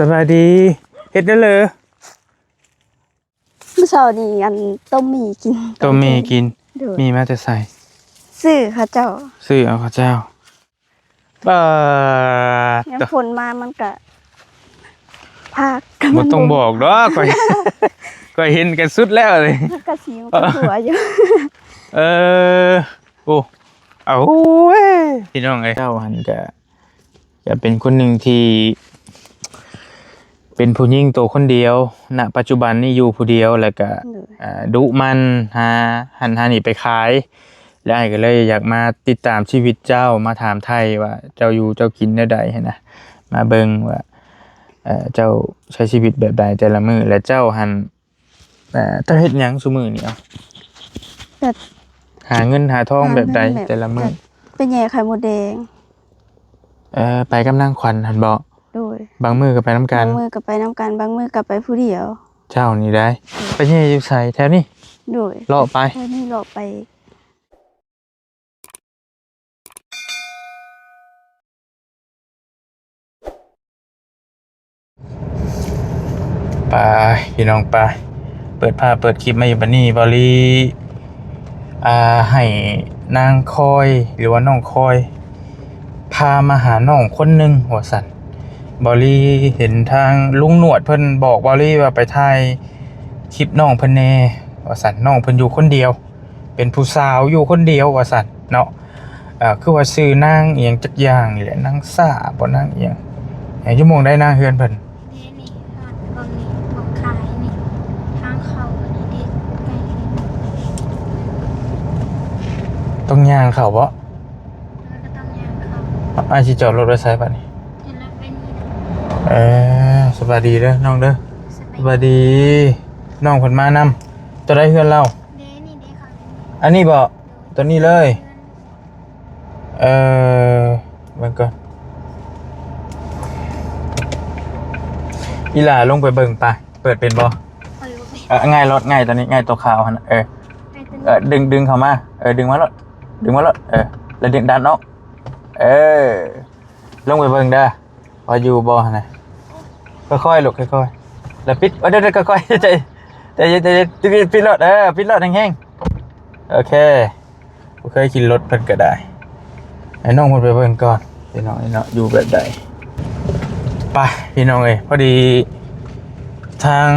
ສະບາຍດີ. ເຮັດແນວເລີ? ມື້ເຊົ້ານີ້ ອັນ ຕົ້ມໝີ່ກິນ. ຕົ້ມໝີ່ກິນ. ໂດຍ. ໝີ່ມາແຕ່ໃສ? ຊື້ເຂົາເຈົ້າ. ຊື້ເອົາເຂົາເຈົ້າ. ປາດ ຍາມຝົນມາມັນກະພາກ ບໍ່ຕ້ອງບອກດອກ ຂ້ອຍ ຂ້ອຍເຫັນກັນສຸດແລ້ວນີ້ ມັນກະສີມັນກະຕົວຢູ່. ເອີ ໂອ້ ເອົາ ໂອ້ຍ ພີ່ນ້ອງເອີຍ ເຈົ້າຫັ້ນກະ ກະເປັນຄົນໜຶ່ງທີ່ເປັນຜູ້ຍິງໂຕຄົນດຽວ ນະປັດຈຸບັນນີ້ຢູ່ຜູ້ດຽວ ແລ້ວກະ ໂດຍ ອ່າ ດຸໝັ່ນ ຫາຫັ້ນຫານີ້ໄປຂາຍ ແລ້ວອ້າຍກໍເລີຍຢາກມາຕິດຕາມຊີວິດເຈົ້າ ມາຖາມໄຖ່ວ່າເຈົ້າຢູ່ເຈົ້າກິນແນວໃດຫັ້ນນະ ມາເບິ່ງວ່າ ເອີ ເຈົ້າໃຊ້ຊີວິດແບບໃດແຕ່ລະມື້ ແລະເຈົ້າຫັ້ນ ເອີ ເຈົ້າເຮັດຫຍັງຊຸມື້ນີ້ ເອົາ ແບບ ຫາເງິນຫາທອງແບບໃດ ຫາເງິນແບບ ແຕ່ລະມື້? ແບບໄປແຍ່ໄຂ່ມົດແດງ. ເອີ ໄປກັບນາງຂວັນຫັ້ນບໍ? ໂດຍ. ບາງມື້ກໍໄປນຳກັນ? ບາງມື້ກໍໄປນຳກັນ ບາງມື້ກໍໄປຜູ້ດຽວ. ເຈົ້ານີ້ໄດ໋ ໂດຍ. ໄປແຍ່ຢູ່ໃສ? ແຖວນີ້? ໂດຍ. ເລາະໄປ? ແຖວນີ້ເລາະໄປ. ໄປ ພີ່ນ້ອງ ໄປ ເປີດພາບເປີດຄລິບມາຢູ່ບັດນີ້ ເບົາລີ ອ່າ ໃຫ້ນາງຄອຍ ຫຼືວ່ານ້ອງຄອຍ ພາມາຫານ້ອງຄົນໜຶ່ງວ່າຊັ້ນ. ເບົາລີເຫັນທາງລຸງໜວດເພິ່ນບອກເບົາລີວ່າໄປຖ່າຍຄລິບນ້ອງເພິ່ນແດ່ວ່າຊັ້ນ ນ້ອງເພິ່ນຢູ່ຄົນດຽວ ເປັນຜູ້ສາວຢູ່ຄົນດຽວວ່າຊັ້ນເນາະ. ເອີ ຄືວ່າຊື່ນາງອີ່ຫຍັງຈັກຢ່າງນີ້ແຫຼະ ນາງສາບໍ ນາງອີ່ຫຍັງ? ເອີ ຢູ່ໝ່ອງໃດນາງເຮືອນເພິ່ນ? ນີ້ ນີ້ ບ່ອນນີ້ ບ່ອນຂາຍນີ້ ທາງເຂົ້າອັນນີ້ເດ້ ໃກ້ ຕ້ອງຍ່າງເຂົ້າບໍ? ເອີ ກໍຕ້ອງຍ່າງເຂົ້າ. ອ້າຍຊິຈອດລົດໄວ້ໃສບັດນີ້? ຈອດລົດໄວ້ນີ້ນະ. ເອີ ສະບາຍດີເດີນ້ອງເດີ. ສະບາຍ ສະບາຍດີ. ນ້ອງເພິ່ນມານຳ. ຕົວໃດເຮືອນລາວ? ເດ້ ນີ້ເດ້ ເຂົ້ານີ້. ອັນນີ້ບໍ? ໂດຍ. ຕົວນີ້ເລີຍ? ເອີ ເບິ່ງກ່ອນ ອີ່ຫຼ້າລົງໄປເບິ່ງໄປ ເປີດເປັນບໍ່? ເອີ ງ່າຍໂລດ ງ່າຍຕົວນີ້ ງ່າຍຕົວຂາວຫັ້ນນະ. ເອີ ງ່າຍຕົວນີ້ ເອີ ດຶງ ດຶງເຂົ້າມາ ເອີ ດຶງມາໂລດ ດຶງມາໂລດ ເອີ ແລ້ວດຶງດັນອອກ ເອີ ລົງໄປເບິ່ງເດີ ວ່າຢູ່ບໍ່ຫັ້ນນະ. ຄ່ອຍໆ ລູກ ຄ່ອຍໆ ແລ້ວປິດ ເອີ ດຽວໆ ຄ່ອຍໆ ໃຈ ໃຈເຢັນ ໃຈເຢັນ ປິດ ປິດໂລດ ເອີ ປິດໂລດແຮງໆ ໂອເຄ. ບໍ່ເຄີຍຂີ່ລົດເພິ່ນກໍໄດ້ ໃຫ້ນ້ອງເພິ່ນໄປເບິ່ງກ່ອນ ພີ່ນ້ອງເນາະ ຢູ່ແບບໃດ. ໄປ ພີ່ນ້ອງເອີຍ ພໍດີທາງ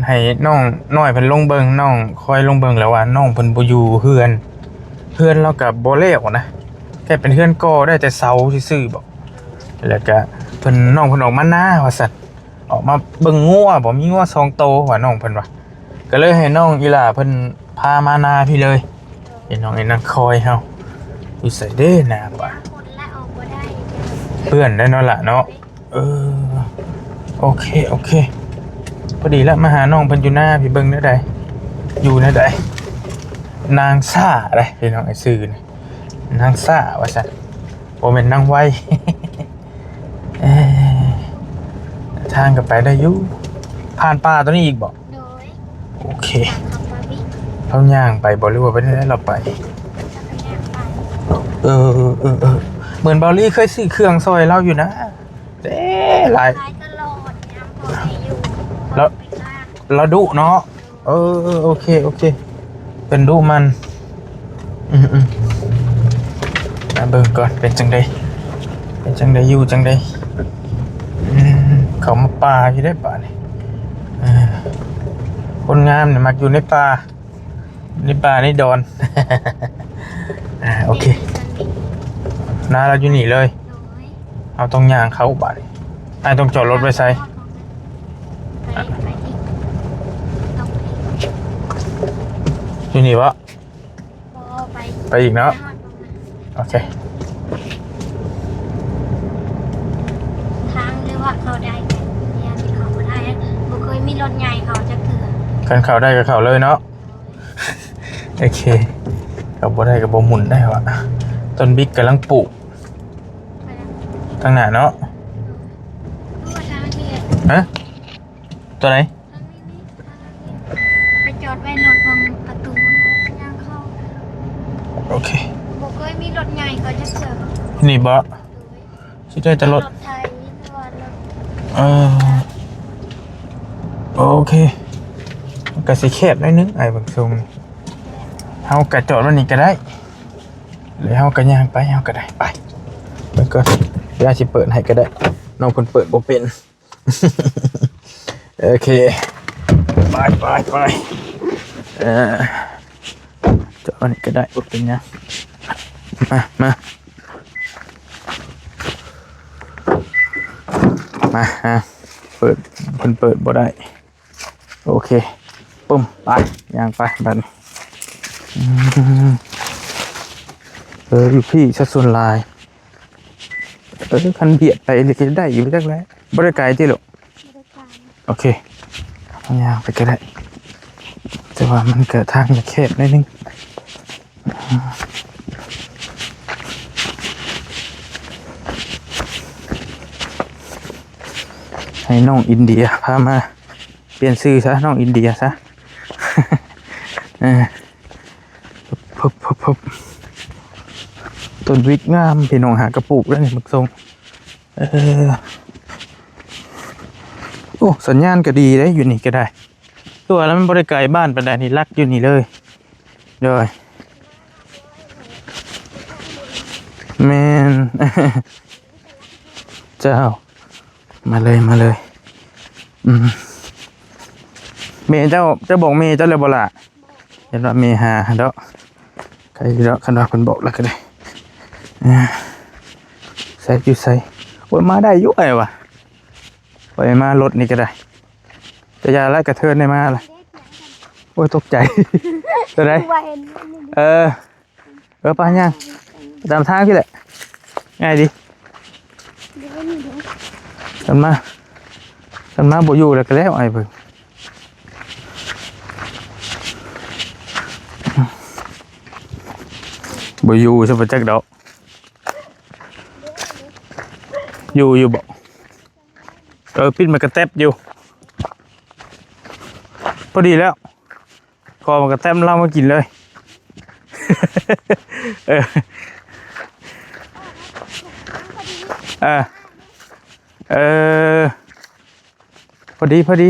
ໃຫ້ນ້ອງນ້ອຍເພິ່ນລົງເບິ່ງ ນ້ອງຄອຍລົງເບິ່ງແລ້ວວ່ານ້ອງເພິ່ນບໍ່ຢູ່ເຮືອນ ເຮືອນລາວກໍບໍ່ແລ້ວນະ ແຄ່ເປັນເຮືອນກໍ່ໄດ້ແຕ່ເສົາຊື່ໆບໍ ແລ້ວກໍເພິ່ນ ນ້ອງເພິ່ນອອກມານາວ່າຊັ້ນ. ອອກມາເບິ່ງງົວບໍ ມີງົວສອງໂຕວ່າ ນ້ອງເພິ່ນວ່າ ກໍເລີຍໃຫ້ນ້ອງອີ່ຫຼ້າເພິ່ນພາມານາພີ້ເລີຍ. ເຫັນນ້ອງໄອ້ນາງຄອຍເຮົາຢູ່ໃສເດ້ນາວ່າ ເປື້ອນໄດ້ເນາະຫຼ້າເນາະ. ເອີ ໂອເຄ ໂອເຄ ພໍດີລະ ມາຫານ້ອງເພິ່ນຢູ່ນາພີ້ ເບິ່ງແນວໃດ ຢູ່ແນວໃດ. ນາງຊ້າເດ້ພີ່ນ້ອງ ຊື່ນີ້ ນາງຊ້າວ່າຊັ້ນ ບໍ່ແມ່ນນາງໄວ. ເອີ ທາງກໍໄປໄດ້ຢູ່ ຜ່ານປ່າຕົວນີ້ອີກບໍ? ໂດຍ ໂອເຄ ເຮົາຍ່າງໄປບໍ ຫຼືວ່າໄປແນວໃດເຮົາໄປ? ເອີ ເອີ ເອີ ເອີ ເໝືອນເບົາລີເຄີຍຊື້ເຄື່ອງຊ່ອຍລາວຢູ່ນະ ເດ້ຫຼາຍ ລາວ ລາວດຸເນາະ. ເອີ ໂອເຄ ໂອເຄ ເພິ່ນດຸໝັ່ນ ອືມໆ ມາເບິ່ງກ່ອນ ເປັນຈັ່ງໃດ ເປັນຈັ່ງໃດ ຢູ່ຈັ່ງໃດ. ອືມ ເຂົ້າມາປ່າຢູ່ເດ້ປ່ານີ້ ເອີ ຄົນງາມນີ້ມັກຢູ່ໃນປ່າ ໃນປ່າໃນດອນ. ອ່າ ໂອເຄ ນາລາວຢູ່ນີ້ເລີຍ ເຮົາຕ້ອງຍ່າງເຂົ້າບາດນີ້ ອ້າຍຕ້ອງຈອດລົດໄວ້ໃສ? ໄປ ໄປອີກ ຢູ່ນີ້ບໍ? ບໍ່ ໄປ ໄປອີກເນາະ ໂອເຄ ທາງຫຼືວ່າເຂົ້າໄດ້ ຢ້ານຊິເຂົ້າບໍ່ໄດ້ ບໍ່ເຄີຍມີລົດໃຫຍ່ເຂົ້າຈັກເທື່ອ ຄັນເຂົ້າໄດ້ກໍເຂົ້າເລີຍເນາະ. ໂອເຄ ເຂົ້າບໍ່ໄດ້ກໍບໍ່ໝູນໄດ້ຫວາ ຕົ້ນບິກກຳລັງປູກ ທາງໜ້າເນາະ ຮະ ຕົວໃດ? ໄປຈອດໄວ້ລົດບັງປະຕູ ຍ່າງເຂົ້າ ໂອເຄ ບໍ່ເຄີຍມີລົດໃຫຍ່ເຂົ້າຈັກເທື່ອ ນີ້ບໍ? ໂດຍ ຊິໄດ້ແຕ່ລົດ ລົດໄຖ ຫຼືວ່າລົດ ເອີ ໂອເຄ ມັນກະຊິແຄບໜ້ອຍໜຶ່ງ ອ້າຍເບິ່ງຊົງນີ້ ເຮົາກະຈອດໄວ້ນີ້ກະໄດ້ ແລ້ວເຮົາກະຍ່າງໄປ ເຮົາກະໄດ້ ໄປ ເບິ່ງກ່ອນ ເວລາຊິເປີດໃຫ້ກະໄດ້ ນ້ອງເພິ່ນເປີດບໍ່ເປັນ. ໂອເຄ ໄປ ໄປ ໄປ ເອີ ຈອດອັນນີ້ກະໄດ້ ບໍ່ເປັນຫຍັງ ມາ ມາ ມາ ອ່າ ເປີດ ເພິ່ນເປີດບໍ່ໄດ້ ໂອເຄ ປຶ້ມ ໄປ ຍ່າງໄປບາດນີ້ ອືມ ເອີ ຢູ່ພີ້ຊະສ່ວນຫຼາຍ ເອີ ຄັນບຽດໄປອີ່ຫຼີກະໄດ້ຢູ່ຈັກແຫຼະ ບໍ່ໄດ້ໄກຕິລູກ? ບໍ່ໄດ້ໄກ ໂອເຄ ຍ່າງໄປກະໄດ້ ແຕ່ວ່າມັນກະທາງກະແຄບໜ້ອຍໜຶ່ງ ໃຫ້ນ້ອງອິນເດຍພາມາ ປ່ຽນຊື່ຊະ ນ້ອງອິນເດຍຊະ ເອີ ຕົ້ນວິກງາມ ພີ່ນ້ອງ ຫາກະປູກແລ້ວນີ້ ບັກຊົງ ເອີ ໂອ້ ສັນຍານກະດີເດ້ ຢູ່ນີ້ກະໄດ້ ຕົວະແລ້ວມັນບໍ່ໄດ້ໄກບ້ານປານໃດນີ້ ຫຼັກຢູ່ນີ້ເລີຍ ໂດຍ ແມ່ນ ເຈົ້າ ມາເລີຍ ມາເລີຍ ອືມ ແມ່ເຈົ້າ ເຈົ້າບອກແມ່ເຈົ້າແລ້ວບໍ່ລະ? ຢ້ານວ່າແມ່ຫາດອກ ໃກ້ດອກ ຄັນວ່າເພິ່ນບອກແລ້ວກະໄດ້ ເອີ ໃສ ຢູ່ໃສ ໂອ້ຍ ມາໄດ້ຢູ່ອ້າຍວ່າ ຂ້ອຍມາລົດນີ້ກະໄດ້ ກະຢ່າລະ ກະເທີນໄດ້ມາລະ ໂອ້ຍ ຕົກໃຈ ຕົວໃດ ວ່າເຫັນ ເອີ ເອີ ໄປຍ່າງ ຕາມທາງພີ້ແຫຼະ ງ່າຍດີ ຄັນມາ ຄັນມາບໍ່ຢູ່ແລ້ວກະແລ້ວ ອ້າຍເພິ່ນ ບໍ່ຢູ່ຊະບໍ່ຈັກດອກ ຢູ່ ຢູ່ບໍ່? ເອີ ປິດໝາກກະແຕັບຢູ່ ພໍດີແລ້ວ ຂໍໝາກກະແຕັບລາວມາກິນເລີຍ ເອີ ເອີ ເອີ ພໍດີ ພໍດີ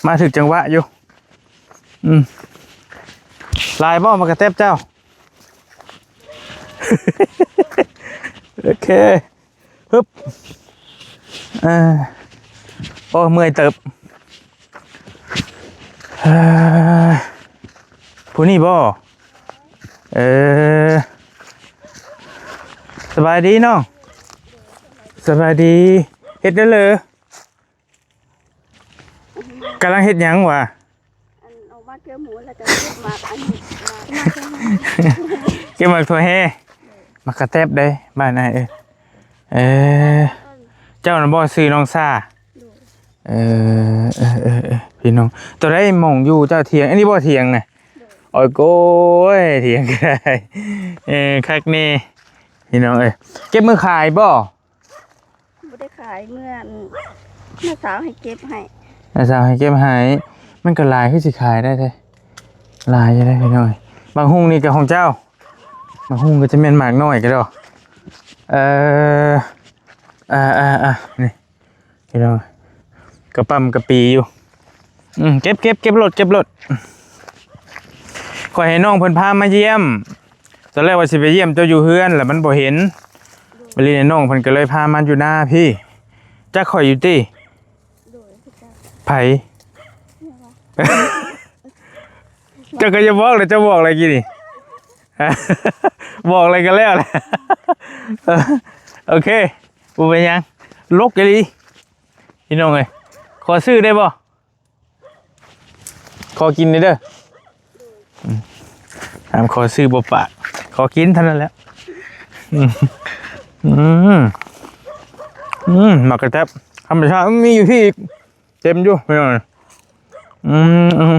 ມາຖືກຈັງຫວະຢູ່ ອືມ ຫຼາຍບໍ່ໝາກກະແຕັບເຈົ້າ? ໂອເຄ ຮຶບ ເອີ ໂອ້ ເມື່ອຍເຕີບ ເອີ ຜູ້ນີ້ບໍ່? ເອີ ສະບາຍດີນ້ອງ ສະບາຍດີ ເຮັດແນວເລີ? ກຳລັງເຮັດຫຍັງຫວາ? ອັນ ອອກມາເກັບໝູ ແລ້ວກະເກັບໝາກ ອັນ ເກັບໝາກຖົ່ວແຮ່ ໝາກກະແຕັບເດ້ ບ້ານອ້າຍເອີຍ ເອີ ເຈົ້ານັ້ນບໍ່ຊື່ນ້ອງຊາ? ເອີ ເອີ ເອີ ເອີ ພີ່ນ້ອງ ໂຕໃດໝ່ອງຢູ່ເຈົ້າຖຽງ ອັນນີ້ບໍ່ຖຽງນະ? ໂອ້ຍ ໂກຍ ຖຽງກະໄດ້ ເອີ ຄັກແນ່ ພີ່ນ້ອງເອີຍ ເກັບມື້ຂາຍບໍ່? ບໍ່ໄດ້ຂາຍ ເມື່ອ ນ້າສາວໃຫ້ເກັບໃຫ້ ນ້າສາວໃຫ້ເກັບໃຫ້ ມັນກະຫຼາຍ ຄືຊິຂາຍໄດ້ແທ້ ຫຼາຍຢູ່ເດ້ພີ່ນ້ອງ ໝາກຫຸ່ງນີ້ກະຂອງເຈົ້າ ໝາກຫຸ່ງກະຈະແມ່ນໝາກນ້ອຍກະດອກ ເອີ ອ່າໆໆ ນີ້ ພີ່ນ້ອງ ກະປ້ຳກະປີຢູ່ ອືມ ເກັບ ເກັບ ເກັບໂລດ ເກັບໂລດ ຂ້ອຍໃຫ້ນ້ອງເພິ່ນພາມາຢ້ຽມ ຕອນແລກວ່າຊິໄປຢ້ຽມເຈົ້າຢູ່ເຮືອນ ແລ້ວມັນບໍ່ເຫັນ ບາດນີ້ນ້ອງເພິ່ນກະເລີຍພາມາຢູ່ນາພີ້ ຈັກຂ້ອຍຢູ່ຕິ? ໂດຍ ຄືກັນ ໃຜ? ເຈົ້າກະຢ່າບອກເລີຍ ເຈົ້າບອກແລ້ວກີ້ນີ້ ບອກແລ້ວກະແລ້ວແຫຼະ ໂອເຄ ບໍ່ເປັນຫຍັງ ຫຼົກອີ່ຫຼີ ພີ່ນ້ອງເອີຍ ຂໍຊື້ໄດ້ບໍ່? ຂໍກິນແດ່ເດີ ອືມ ຖາມຂໍຊື້ບໍ່ປາກ ຂໍກິນເທົ່ານັ້ນແຫຼະ ອືມ ອືມ ໝາກກະແຕັບທຳມະຊາດ ມີຢູ່ພີ້ອີກ ເຕັມຢູ່ ພີ່ນ້ອງ ອືມ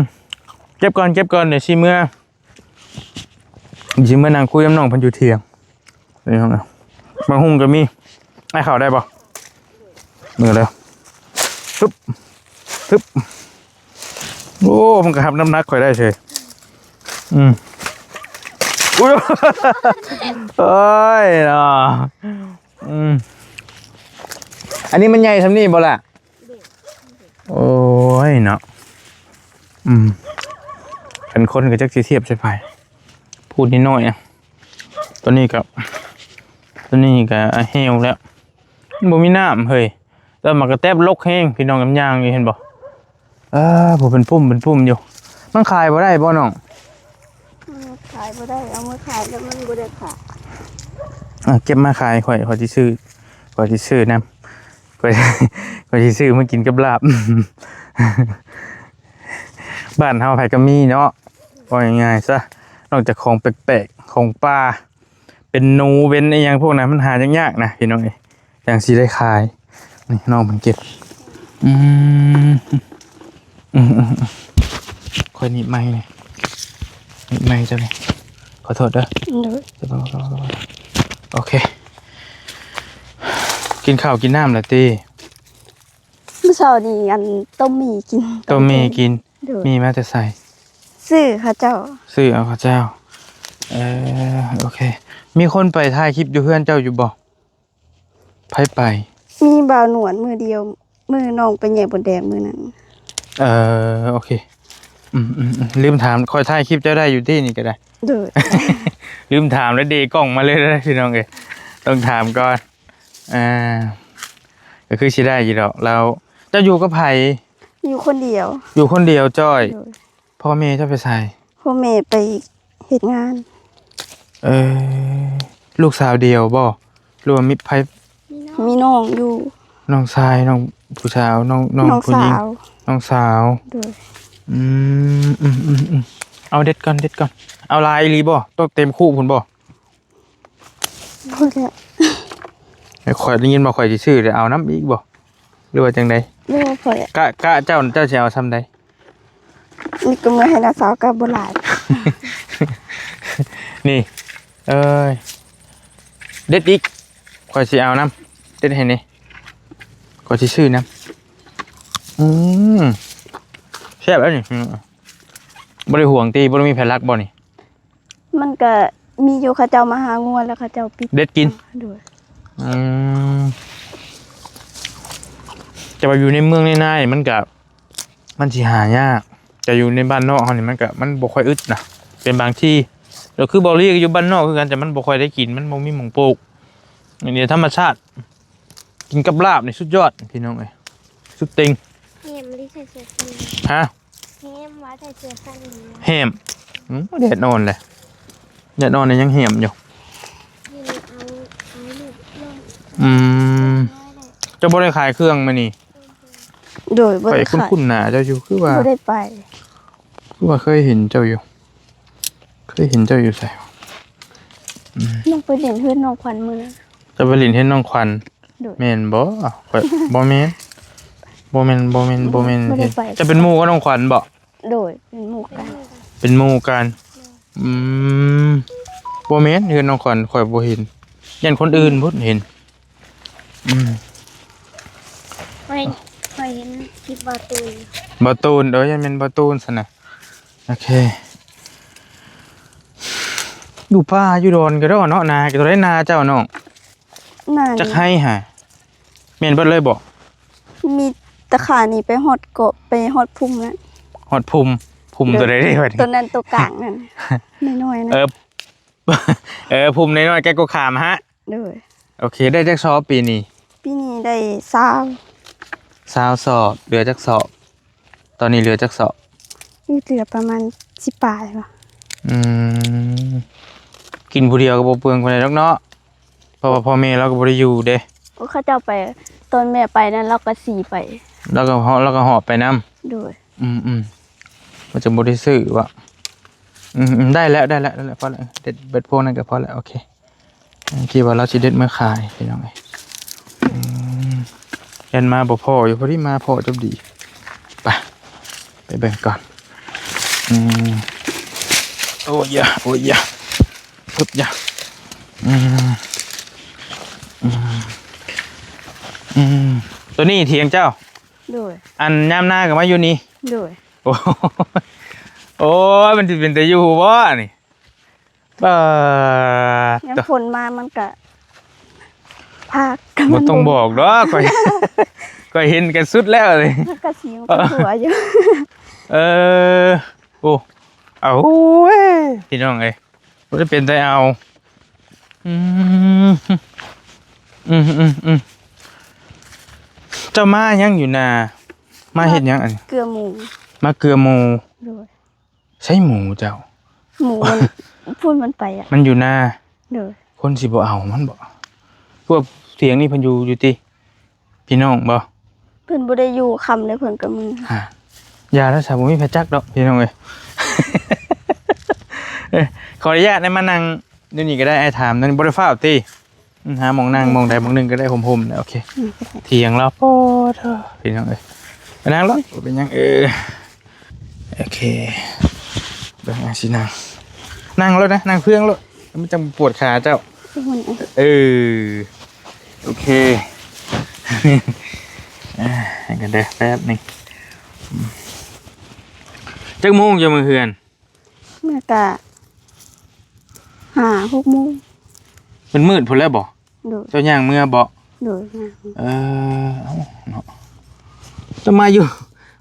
ເກັບກ່ອນ ເກັບກ່ອນ ດຽວຊິເມືອ ຊິມານັ່ງຄຸຍກັບນ້ອງເພິ່ນຢູ່ຖຽງ ນີ້ ໝາກຫຸ່ງກະມີ ອ້າຍເຂົ້າໄດ້ບໍ່? ມືເລີຍ ຮຶບ ຮຶບ ໂອ້ ມັນກະຮັບນ້ຳໜັກຂ້ອຍໄດ້ເສີຍ ອືມ ອຸ້ຍ ໂອ້ຍເນາະ ອືມ ອັນນີ້ມັນໃຫຍ່ສ່ຳນີ້ບໍ່ລະ? ໂອ້ຍເນາະ ອືມ ເປັນຄົນກໍຈັກຊິທຽບໃສ່ໃຜ ພູດນ້ອຍໆ ອະ ຕົວນີ້ກໍ ຕົວນີ້ກໍແຫ້ວແລ້ວ ບໍ່ມີນ້ຳເຮີ້ຍ ແຕ່ໝາກກະແຕັບລົກແຮງ ພີ່ນ້ອງ ຍາມຍ່າງຢູ່ ເຫັນບໍ່? ເອີ ຜູ້ເປັນປຸ່ມເປັນປຸ່ມຢູ່ ມັນຂາຍບໍ່ໄດ້ບໍ່ນ້ອງ? ມັນຂາຍບໍ່ໄດ້ ເອົາມາຂາຍແລ້ວມັນບໍ່ໄດ້ຂາຍ ເອົາເກັບມາຂາຍ ຂ້ອຍ ຂ້ອຍຊິຊື້ ຂ້ອຍຊິຊື້ນຳ ຂ້ອຍ ຂ້ອຍຊິຊື້ມາກິນກັບລາບ ບ້ານເຮົາໃຜກໍມີເນາະ ເວົ້າງ່າຍໆຊະ ນອກຈາກຂອງແປກໆ ຂອງປ່າ ເປັນໜູເປັນອີ່ຫຍັງພວກນັ້ນ ມັນຫາຍາກໆນະພີ່ນ້ອງເອີຍ ຈັ່ງຊິໄດ້ຂາຍ ນີ້ນ້ອງເພິ່ນເກັບ ອືມ ອືມໆໆ ຂ້ອຍໜີບໄມ້ນີ້ ໜີບໄມ້ເຈົ້ານີ້ ຂໍໂທດເດີ ໂດຍ ໂອເຄ ກິນເຂົ້າກິນນ້ຳແລ້ວຕິ? ມື້ເຊົ້ານີ້ ອັນ ຕົ້ມໝີ່ກິນ ຕົ້ມໝີ່ກິນ ໂດຍ ໝີ່ມາແຕ່ໃສ? ຊື້ເຂົາເຈົ້າ ຊື້ເອົາເຂົາເຈົ້າ ເອີ ໂອເຄ ມີຄົນໄປຖ່າຍຄລິບຢູ່ເຮືອນເຈົ້າຢູ່ບໍ່? ໃຜໄປ? ມີບ່າວໜວນມື້ດຽວ ມື້ນ້ອງໄປແຫຍ່ບົດແດງມື້ນັ້ນ ເອີ ໂອເຄ ອືມໆໆ ລືມຖາມ ຂ້ອຍຖ່າຍຄລິບເຈົ້າໄດ້ຢູ່ຕິ ນີ້ກໍໄດ້ ໂດຍ ລືມຖາມແລ້ວເດກ້ອງມາເລີຍເດີພີ່ນ້ອງເອີຍ ຕ້ອງຖາມກ່ອນ ອ່າ ກໍຄືຊິໄດ້ຢູ່ດອກ ແລ້ວເຈົ້າຢູ່ກັບໃຜ? ຢູ່ຄົນດຽວ ຢູ່ຄົນດຽວຈ້ອຍ ໂດຍ ພໍ່ແມ່ເຈົ້າໄປໃສ? ພໍ່ແມ່ໄປເຮັດງານ ເອີ ລູກສາວດຽວບໍ່ ຫຼືວ່າມີໃຜ? ມີນ້ອງຢູ່ ນ້ອງຊາຍ ນ້ອງຜູ້ສາວ ນ້ອງ ນ້ອງ ນ້ອງຜູ້ຍິງ ສາວ ນ້ອງສາວ ໂດຍ ອືມ ອືມໆໆ ເອົາເດັດກ່ອນ ເດັດກ່ອນ ເອົາຫຼາຍອີ່ຫຼີບໍ່? ຕ້ອງເຕັມຄຸພຸ້ນບໍ່? ພໍແລ້ວ ຂ້ອຍໄດ້ຍິນວ່າຂ້ອຍຊິຊື້ ໄດ້ເອົານຳອີກບໍ່ ຫຼືວ່າຈັ່ງໃດ? ບໍ່ ພໍແລ້ວ ກະ ກະເຈົ້າ ເຈົ້າຊິເອົາຊ່ຳໃດ? ນີ້ກໍເມືອໃຫ້ນ້າສາວ ກໍບໍ່ຫຼາຍ ນີ້ ເອີຍ ເດັດອີກ ຂ້ອຍຊິເອົານຳ ເດັດໃຫ້ແດ່ ຂ້ອຍຊິຊື້ນຳ ອືມ ແຊບແລ້ວນີ້ ບໍ່ໄດ້ຫວງຕິ ບໍ່ໄດ້ມີໃຜລັກບໍ່ນີ້? ມັນກະມີຢູ່ ເຂົາເຈົ້າມາຫາງົວແລ້ວເຂົາເຈົ້າປິດ ເດັດກິນ ໂດຍ ອືມ ແຕ່ວ່າຢູ່ໃນເມືອງໃນນານີ້ມັນກະ ມັນຊິຫາຍາກ ແຕ່ຢູ່ໃນບ້ານນອກເຮົານີ້ມັນກະ ມັນບໍ່ຄ່ອຍອຶດນະ ເປັນບາງທີ່ ກໍຄືເບົາລີກໍຢູ່ບ້ານນອກຄືກັນ ແຕ່ມັນບໍ່ຄ່ອຍໄດ້ກິນ ມັນບໍ່ມີໝ່ອງປູກ ອັນນີ້ທຳມະຊາດ ກິນກັບລາບນີ້ສຸດຍອດພີ່ນ້ອງເອີຍ ສຸດເຕັງ ແຮມ ບໍ່ໄດ້ໃສ່ເສື້ອຊັ້ນ ຮະ? ແຮມ ວ່າໃສ່ເສື້ອສັ້ນ ແຮມ ອືມ ແດດອ່ອນແຫຼະ ແດດອ່ອນນີ້ຍັງແຮມຢູ່ ນີ້ ເອົາ ເອົາລູກນ້ອງ ອືມ ເຈົ້າບໍ່ໄດ້ຂາຍເຄື່ອງມື້ນີ້? ໂດຍ ບໍ່ໄດ້ຂາຍ ຂ້ອຍຄຸ້ນໆໜ້າເຈົ້າຢູ່ ຄືວ່າ ບໍ່ໄດ້ໄປ ຄືວ່າເຄີຍເຫັນເຈົ້າຢູ່ ເຄີຍເຫັນເຈົ້າຢູ່ໃສ? ອືມ ນ້ອງໄປຫຼິ້ນເຮືອນນ້ອງຂວັນມື້ນັ້ນ ເຈົ້າໄປຫຼິ້ນເຮືອນນ້ອງຂວັນ ໂດຍ ແມ່ນບໍ່? ຂ້ອຍ ບໍ່ແມ່ນ ບໍ່ແມ່ນ ບໍ່ແມ່ນ ບໍ່ແມ່ນ ບໍ່ໄດ້ໄປ ເຈົ້າເປັນໝູ່ກັບນ້ອງຂວັນບໍ່? ໂດຍ ເປັນໝູ່ກັນ ເປັນໝູ່ກັນ ອືມ ບໍ່ແມ່ນ ເຮືອນນ້ອງຂວັນຂ້ອຍບໍ່ເຫັນ ຢ້ານຄົນອື່ນພຸ້ນເຫັນ ອືມ ຂ້ອຍ ຂ້ອຍເຫັນຄລິບບ່າວຕູນ ບ່າວຕູນ ເອີ ຢ້ານແມ່ນບ່າວຕູນຊັ້ນນະ ໂອເຄ ຢູ່ປ່າຢູ່ດອນກໍໄດ້ເນາະ ນາ ຕົວໃດນາເຈົ້ານ້ອງ? ນາ ຈັກໄຮ່ຫາ ແມ່ນເບິດເລີຍບໍ່? ມີແຕ່ຂ້ານີ້ໄປຮອດເກາະ ໄປຮອດພູມນັ້ນ ຮອດພູມ ພູມຕົວໃດເດ້ບັດນີ້? ຕົວນັ້ນຕົວກາງນັ້ນ ນ້ອຍໆນັ້ນ ເອີ ເອີ ພູມນ້ອຍໆ ແກ້ກໍຂາມຫະ ໂດຍ ໂອເຄ ໄດ້ຈັກສອບປີນີ້? ປີນີ້ໄດ້ຊາວ ຊາວສອບ ເຫຼືອຈັກສອບ? ຕອນນີ້ເຫຼືອຈັກສອບ? ມີເຫຼືອປະມານສິບປາຍບໍ່? ອືມ ກິນຜູ້ດຽວກໍບໍ່ເປືອງປານໃດດອກເນາະ ເພາະວ່າພໍ່ແມ່ລາວກໍບໍ່ໄດ້ຢູ່ເດ້ ໂອ້ ເຂົາເຈົ້າໄປ ຕອນແມ່ໄປນັ້ນລາວກໍຂີ່ໄປ ລາວກໍເຫາະ ລາວກໍຫອບໄປນຳ ໂດຍ ອືມໆ ມັນຈະບໍ່ໄດ້ຊື້ວະ ອືມໆ ໄດ້ແລ້ວ ໄດ້ແລ້ວ ໄດ້ແລ້ວ ພໍແລ້ວ ເດັດເບິດພວກນັ້ນກໍພໍແລ້ວ ໂອເຄ ຄິດວ່າລາວຊິເດັດເມືອຂາຍພີ່ນ້ອງເອີຍ ອືມ ຢ້ານມາບໍ່ພໍ້ຢູ່ ພໍດີມາພໍ້ຈົບດີ ໄປ ໄປເບິ່ງກ່ອນ ອືມ ໂອ້ຍ ໂອ້ຍ ເພິບ ອືມ ອືມ ອືມ ຕົວນີ້ຖຽງເຈົ້າ? ໂດຍ ອັນຍາມນາກໍມາຢູ່ນີ້? ໂດຍ ໂອ້ຍ ໂອ້ຍ ມັນຊິເປັນຕາຢູ່ບໍ່ນີ້? ປາດ ຍາມຝົນມາມັນກະພາກ ບໍ່ຕ້ອງບອກດອກ ຂ້ອຍ ຂ້ອຍເຫັນກໍສຸດແລ້ວນີ້ ມັນກໍສີມັນກໍຕົວຢູ່. ເອີ ໂອ້ ເອົາ ໂອ້ຍ ພີ່ນ້ອງເອີຍ ບໍ່ໄດ້ເປັນໃດເອົາ. ອືມ ອືມໆໆ ເຈົ້າມາຫຍັງຢູ່ນາ? ມາເຮັດຫຍັງອັນນີ້? ເກືອໝູ. ມາເກືອໝູ. ໂດຍ. ໃສໝູເຈົ້າ? ໝູມັນ ພຸ້ນມັນໄປອະ. ມັນຢູ່ນາ. ໂດຍ. ຄົນຊິບໍ່ເອົາມັນບໍ? ພວກທຽງນີ້ເພິ່ນຢູ່ ຢູ່ຕິ ພີ່ນ້ອງບໍ? ເພິ່ນບໍ່ໄດ້ຢູ່ ຄ່ຳແລ້ວເພິ່ນກໍເມືອ. ອ່າ ຢ່າແລ້ວຊະ ບໍ່ມີໃຜຈັກດອກ ພີ່ນ້ອງເອີຍ. ເອີ ຂໍອະນຸຍາດໄດ້ມານັ່ງຢູ່ນີ້ກໍໄດ້ ອ້າຍຖາມນັ້ນ ບໍ່ໄດ້ຟ້າວຕິ? ອືມ ຫາໝ່ອງນັ່ງ ໝ່ອງໃດໝ່ອງໜຶ່ງກໍໄດ້ ຮົ່ມໆ ແລ້ວ ໂອເຄ. ອືມ ຖຽງລາວ ໂອ້ໂທ ພີ່ນ້ອງເອີຍ ໄປນັ່ງໂລດ ບໍ່ເປັນຫຍັງ. ເອີ ໂອເຄ ເບິ່ງ ອ່າ ຊິນັ່ງ ນັ່ງໂລດນະ ນັ່ງເຟືອງໂລດ ມັນຈັ່ງປວດຂາເຈົ້າ. ເອີ ໂອເຄ ອ່າ ໃຫ້ກັນເດີ ແປັບໜຶ່ງ. ອືມ ຈັກໂມງຈະມາເຮືອນ? ເມື່ອກະຫ້າຫົກໂມງ. ມັນມືດພຸ້ນແລ້ວບໍ? ໂດຍ. ເຈົ້າຍ່າງເມືອບໍ? ໂດຍ ຍ່າງ. ເອີ ເອົ້າເນາະ ຈະມາຢູ່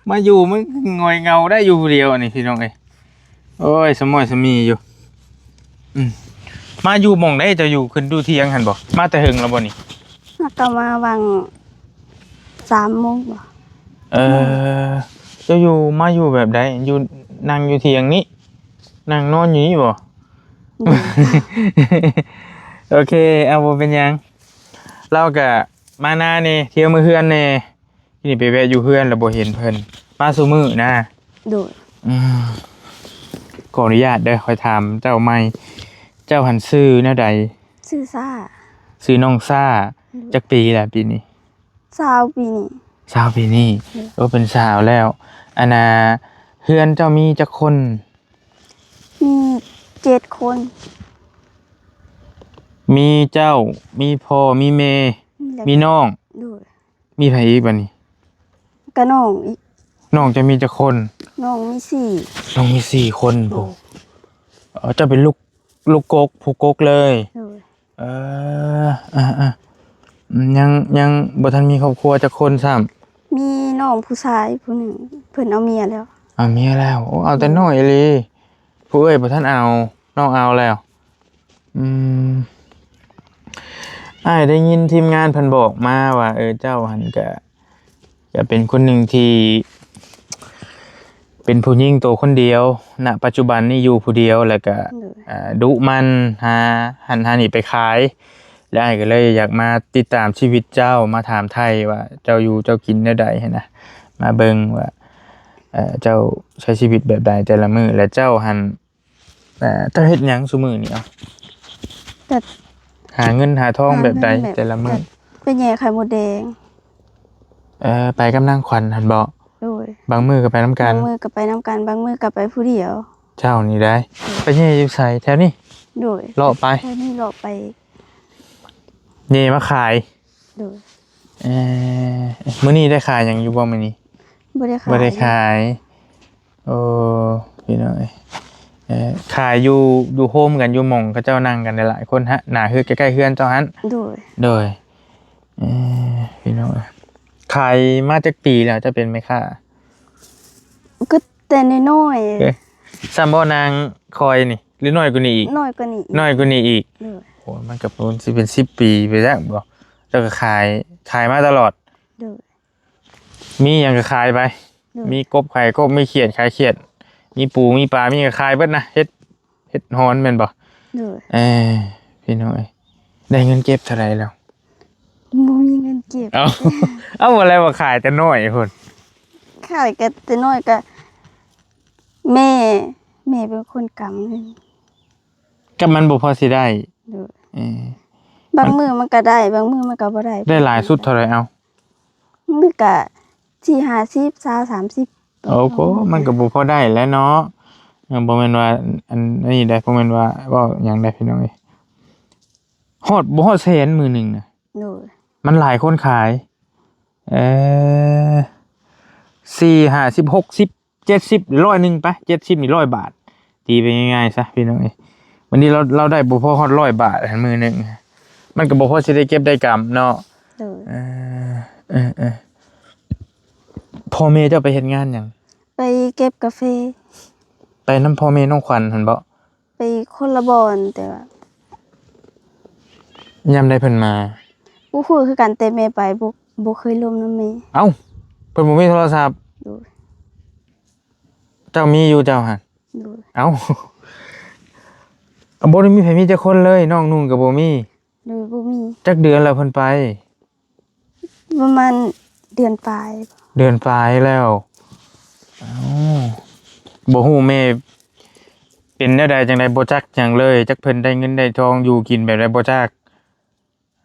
ມາຢູ່ມັນຫງອຍເຫງົາໄດ້ຢູ່ຜູ້ດຽວອັນນີ້ ພີ່ນ້ອງເອີຍ. ໂອ້ຍ ສະໝ້ອຍສະໝີຢູ່. ອືມ ມາຢູ່ໝ່ອງໃດ? ເຈົ້າຢູ່ ຂຶ້ນຢູ່ທຽງຫັ້ນບໍ? ມາແຕ່ເຫິງແລ້ວບໍນີ້? ຫາກະມາຫວ່າງສາມໂມງບໍ? ເອີ ເຈົ້າຢູ່ ມາຢູ່ແບບໃດ? ຢູ່ ນັ່ງຢູ່ທຽງນີ້? ນັ່ງນອນຢູ່ນີ້ບໍ? ໂດຍ. ໂອເຄ ເອົາ ບໍ່ເປັນຫຍັງ. ລາວກະມານາແດ່ ທ່ຽວມາເຮືອນແດ່. ນີ້ໄປແວະຢູ່ເຮືອນແລ້ວບໍ່ເຫັນເພິ່ນ ມາຊຸມື້ນະ. ໂດຍ. ອືມ ຂໍອະນຸຍາດເດີ ຂ້ອຍຖາມເຈົ້າໃໝ່ ເຈົ້າຫັ້ນຊື່ແນວໃດ? ຊື່ຊາ. ຊື່ນ້ອງຊາ. ໂດຍ. ຈັກປີລະປີນີ້? ຊາວ ປີນີ້. ຊາວ ປີນີ້. ໂດຍ. ໂອ້ ເປັນສາວແລ້ວ. ອັນນ່າ ເຮືອນເຈົ້າມີຈັກຄົນ? ມີເຈັດຄົນ. ມີເຈົ້າ ມີພໍ່ ມີແມ່ ມີແລ້ວ ມີນ້ອງ. ໂດຍ. ມີໃຜອີກບາດນີ້? ກະນ້ອງອີກ. ນ້ອງເຈົ້າມີຈັກຄົນ? ນ້ອງມີສີ່. ນ້ອງມີສີ່ຄົນ. ໂດຍ. ເອີ ເຈົ້າເປັນລູກ ລູກກົກ ຜູ້ກົກເລີຍ. ໂດຍ. ເອີ ອ່າໆ ຍັງ ຍັງບໍ່ທັນມີຄອບຄົວຈັກຄົນຊ້ຳ. ມີນ້ອງຜູ້ຊາຍຜູ້ໜຶ່ງ ເພິ່ນເອົາເມຍແລ້ວ. ເອົາເມຍແລ້ວ. ໂອ້ ເອົາແຕ່ ໂດຍ ນ້ອຍອີ່ຫຼີ. ຜູ້ເອື້ອຍບໍ່ທັນເອົາ ນ້ອງເອົາແລ້ວ. ອືມ ອ້າຍໄດ້ຍິນທີມງານເພິ່ນບອກມາວ່າ ເອີ ເຈົ້າຫັ້ນກະ ກະເປັນຄົນໜຶ່ງທີ່ເປັນຜູ້ຍິງໂຕຄົນດຽວ ນະປັດຈຸບັນນີ້ຢູ່ຜູ້ດຽວ ແລ້ວກະ ໂດຍ ອ່າ ດຸໝັ່ນ ຫາຫັ້ນຫານີ້ໄປຂາຍ ແລ້ວອ້າຍກໍເລີຍຢາກມາຕິດຕາມຊີວິດເຈົ້າ ມາຖາມໄຖ່ວ່າເຈົ້າຢູ່ເຈົ້າກິນແນວໃດຫັ້ນນະ ມາເບິ່ງວ່າ ເອີ ເຈົ້າໃຊ້ຊີວິດແບບໃດແຕ່ລະມື້ ແລະເຈົ້າຫັ້ນ ເອີ ເຈົ້າເຮັດຫຍັງຊຸມື້ນີ້? ເອົາ ກະ ຫາເງິນຫາທອງແບບໃດ ຫາເງິນແບບ ແຕ່ລະມື້? ກະໄປແຫຍ່ໄຂ່ມົດແດງ. ເອີ ໄປກັບນາງຂວັນຫັ້ນບໍ? ໂດຍ. ບາງມື້ກໍໄປນຳກັນ? ບາງມື້ກໍໄປນຳກັນ ບາງມື້ກໍໄປຜູ້ດຽວ. ເຈົ້ານີ້ໄດ໋ ໂດຍ ໄປແຫຍ່ຢູ່ໃສ? ແຖວນີ້? ໂດຍ. ເລາະໄປ? ແຖວນີ້ເລາະໄປ ແຫຍ່ມາຂາຍ. ໂດຍ. ເອີ ມື້ນີ້ໄດ້ຂາຍຫຍັງຢູ່ບໍ່ມື້ນີ້? ບໍ່ໄດ້ຂາຍ. ບໍ່ໄດ້ຂາຍ. ໂອ້ ພີ່ນ້ອງເອີຍ ເອີ ຂາຍຢູ່ ຢູ່ໂຮມກັນ ຢູ່ໝ່ອງເຂົາເຈົ້ານັ່ງກັນຫຼາຍໆຄົນ ໜ້າເຮືອນ ໃກ້ໆເຮືອນເຈົ້າຫັ້ນ. ໂດຍ. ໂດຍ. ເອີ ພີ່ນ້ອງເອີຍ ຂາຍມາຈັກປີແລ້ວ ເຈົ້າເປັນແມ່ຄ້າ? ກໍແຕ່ນ້ອຍໆ. ເອີ ສ່ຳບໍ່ນາງຄອຍນີ້ ຫຼືນ້ອຍກວ່ານີ້ອີກ? ນ້ອຍກວ່ານີ້ອີກ. ນ້ອຍກວ່ານີ້ອີກ. ໂດຍ. ໂອ້ ມັນກໍ ມັນຊິເປັນສິບປີໄປແລ້ວບໍ? ເຈົ້າກໍຂາຍ ຂາຍມາຕະຫຼອດ. ໂດຍ. ມີຫຍັງກໍຂາຍໄປ. ໂດຍ. ມີກົບຂາຍກົບ ມີຂຽດຂາຍຂຽດ ມີປູມີປາ ມີຫຍັງກໍຂາຍເບິດນະ ເຫັດ ເຫັດຮອນແມ່ນບໍ່? ໂດຍ. ເອີ ພີ່ນ້ອງເອີຍ ໄດ້ເງິນເກັບເທົ່າໃດແລ້ວ? ບໍ່ມີເງິນເກັບ. ເອົ້າ ເອົາ ບໍ່ແລ້ວວ່າຂາຍແຕ່ນ້ອຍພຸ້ນ. ຂາຍກໍແຕ່ນ້ອຍກໍ ແມ່ ແມ່ເປັນຄົນກຳເງິນ. ກໍມັນບໍ່ພໍຊິໄດ້. ໂດຍ. ເອີ ບາງມື້ມັນກໍໄດ້ ບາງມື້ມັນກໍບໍ່ໄດ້. ໄດ້ຫຼາຍສຸດເທົ່າໃດເອົາ? ມື້ກະສີ່ຫ້າສິບ ຊາວ ສາມສິບ. ໂອ້ໂຫ ມັນກໍບໍ່ພໍໄດ້ແຫຼະເນາະ. ເອີ ບໍ່ແມ່ນວ່າ ອັນນີ້ໄດ໋ ບໍ່ແມ່ນວ່າເວົ້າຫຍັງໄດ໋ ພີ່ນ້ອງເອີຍ ຮອດ ບໍ່ຮອດແສນມື້ໜຶ່ງນະ. ໂດຍ. ມັນຫຼາຍຄົນຂາຍ. ເອີ ສີ່ຫ້າສິບ ຫົກສິບ ເຈັດສິບ ຮ້ອຍໜຶ່ງໄປ ເຈັດສິບນີ້ຮ້ອຍບາດ ຕີໄປງ່າຍໆຊະ ພີ່ນ້ອງເອີຍ. ບາດນີ້ລາວ ລາວໄດ້ບໍ່ພໍຮອດຮ້ອຍບາດຫັ້ນມື້ໜຶ່ງ ມັນກໍບໍ່ພໍຊິໄດ້ເກັບໄດ້ກຳເນາະ. ໂດຍ. ເອີ ເອີ ເອີ ພໍ່ແມ່ເຈົ້າໄປເຮັດງານຫຍັງ? ໄປເກັບກາເຟ. ໄປນຳພໍ່ແມ່ນ້ອງຂວັນຫັ້ນບໍ? ໄປຄົນລະບ່ອນ ແຕ່ວ່າ ຍາມໃດເພິ່ນມາ? ບໍ່ຮູ້ຄືກັນ ແຕ່ແມ່ໄປ ບໍ່ ບໍ່ເຄີຍລົມນຳແມ່. ເອົ້າ ເພິ່ນບໍ່ມີໂທລະສັບ? ໂດຍ. ເຈົ້າມີຢູ່ເຈົ້າຫັ້ນ? ໂດຍ. ເອົ້າ ບໍ່ໄດ້ມີໃຜມີຈັກຄົນເລີຍ ນ້ອງນຸ່ງກໍບໍ່ມີ? ໂດຍ ບໍ່ມີ. ຈັກເດືອນແລ້ວເພິ່ນໄປ? ປະມານເດືອນປາຍ. ເດືອນປາຍແລ້ວ. ເອົ້າ ບໍ່ຮູ້ແມ່ເປັນແນວໃດ ຈັ່ງໃດບໍ່ຈັກຫຍັງເລີຍ ຈັກເພິ່ນໄດ້ເງິນໄດ້ທອງ ຢູ່ກິນແບບໃດບໍ່ຈັກ.